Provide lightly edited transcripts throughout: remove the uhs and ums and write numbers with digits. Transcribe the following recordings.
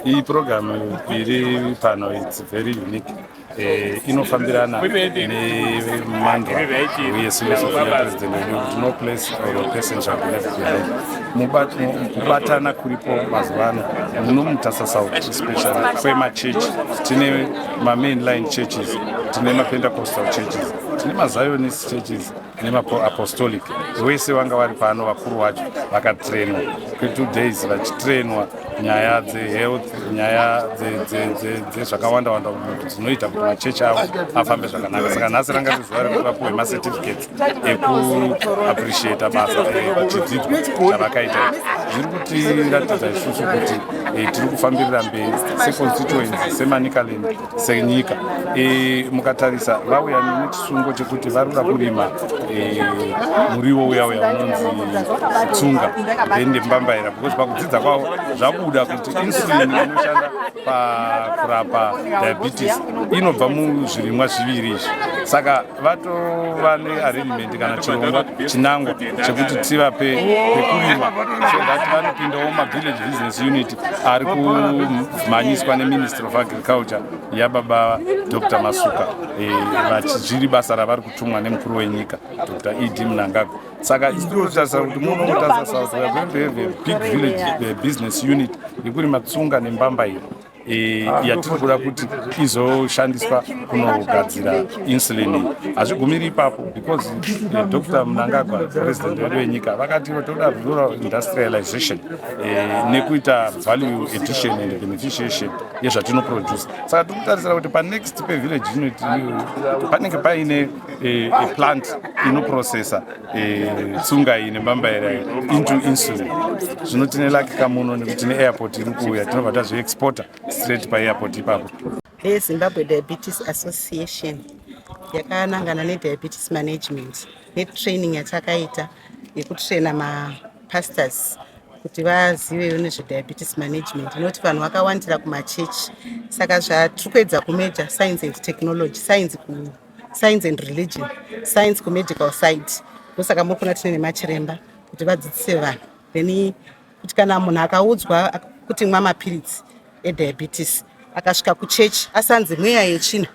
Iyi program iri pano, it's very unique. Inofambirana nemantra uye philosophy yapresident wedu kuti no place or person shall be left behind. Kubatana kuripo mazuva ano muno muMutasa South, especially kwemachechi, tine mamain line churches, tine mapentecostal churches, tine mazionist churches nemaapostolic. Wese vanga vari pano, vakuru vacho vakatrainwa kwe2 days, vachitrenwa nyaya dzehealth, nyaya dzezvakawanda wanda dzinoita kuti machechi avo afambe zvakanaka. Saka nhasi ranga riri zuva rekuti vapuhwe macertificates ekuappreciata basa, chidzidzo chavakaita. Zviri kutiratidza isusu kuti tiri kufambirira mberi seconstituency, seManicaland, senyika. Mukatarisa, vauya nechisungo chekuti vari kuda kurima muriwo uya uya unonzi tsunga, then nembambaira, because pakudzidza kwavo zvabuda kuti insulin inoshanda pakurapa diabetes inobva muzvirimwa zviviri izvi. Saka vatova nearrangement kana chirongwa, chinangwa chekuti tivape pekurima so that vanopindawo mavillage business unit ari kumhanyiswa neMinistry of Agriculture yababa Dr Masuka. Zviri basa ravari kutumwa nemukuru wenyika, Dr ED Mnangagwa. Saka isi tiri kutarisa kuti muno Mutasa South we are going to have a big village business unit yekurima tsunga nembambairo yatiri kuda kuti izoshandiswa kunogadzira insulin. Hazvigumiri ipapo, because Dr Mnangagwa, president wedu wenyika, vakati toda rural industrialization nekuita value addition and beneficiation yezvatinoproduce. Saka tiri kutarisira kuti panext pevillage unit panenge paine plant inoprocessa tsunga iyi nembambaira iyi into insulin. Zvino tine luck kamuno nekuti tine airport iri kuuya, tinobva tazviexporta straight paairport ipapo. VeZimbabwe Diabetes Association yakanangana nediabetes management netraining yatakaita yekutraina mapastors kuti vazivewo nezvediabetes management, nekuti vanhu vakawandira kumachechi. Saka zvatiri kuedza kumerger science and technology, science, ku science and religion, science kumedical side. Ndosaka muri kuona tine nemachiremba kuti vadzidzise vanhu, then kuti kana munhu akaudzwa kuti mwa mapiritsi ediabetes, akasvika kuchechi asanzi mweya yetsvina,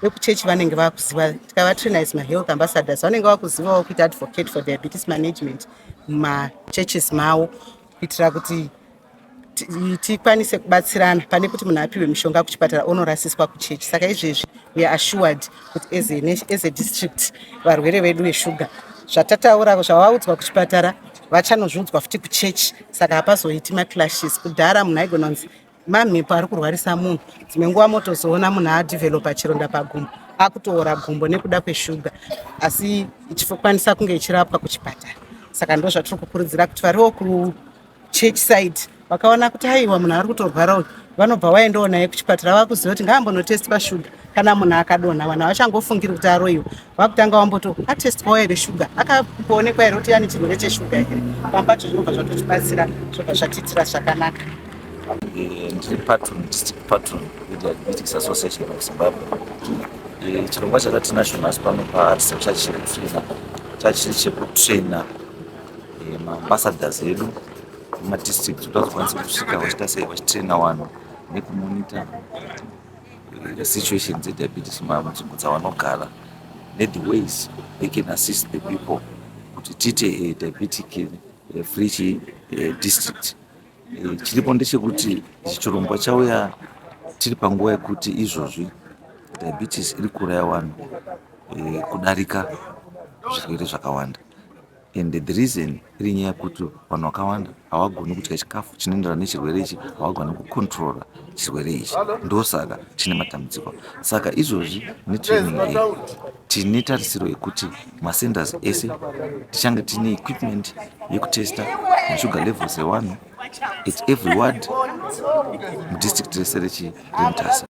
vekuchechi vanenge vakuziva. Tikavatraina as mahealth ambassadors, vanenge vakuzivawo kuita advocate for diabetes management mumachurches mavo, kuitira kuti tikwanise kubatsirana pane kuti munhu apiwe mishonga kuchipatara onorasiswa kuchechi. Saka izvezvi we are assured kuti as a district, varwere vedu veshuga, zvatataura, zvavaudzwa kuchipatara, vachanozviudzwa futi kuchechi. Saka hapazoiti maclashes. Kudhara munhu aigona kunzi mamhepo ari kurwarisa munhu. Dzimwe nguva motozoona munhu adevelopa chironda pagumbo, akutoora gumbo nekuda kweshuga, asi ichikwanisa kunge ichirapwa kuchipatara. Saka ndo zvatiri kukurudzira kuti variwo kuchurch side vakaona kuti aiwa, munhu ari kutorwara uyu, vanobva vaendawo naye kuchipatara, vakuziva kuti ngaambonotestwa shuga. Kana munhu akadonha, vanhu havachangofungiri kuti aroiwa, vakutanga vamboto atestwawo here shuga, akamboonekwa here kuti ane chirwere cheshuga here. Pambacho zvinobva zvatotibatsira, zvobva zvatiitira zvakanaka. Ndiri patron, district patron weDiabetics Association of Zimbabwe. Chirongwa chatinacho nhasi pano paArts chachiri kutraina, chachiri chekutraina maambassadors edu mumadistrict kuti vazokwanisa kusvika vachiita sei, vachitraina vanhu nekumonita situation dzediabetes munzvimbo dzavanogara, nethe ways they can assist the people kuti tiite a diabetic free district. Chiripo ndechekuti ichi chirongwa chauya tiri panguva yekuti izvozvi diabetes iri kuuraya vanhu kudarika zvirwere zvakawanda, and the reason iri nyaya yekuti vanhu vakawanda havagoni kudya chikafu chinoenderana nechirwere ichi, havagoni kucontrola chirwere ichi, ndosaka chine matambudziko. Saka izvozvi netraining iyi tine tarisiro yekuti macenters ese tichange tine equipment yekutesta masugar levels evanhu at every ward mudistrict rese rechi reMutasa.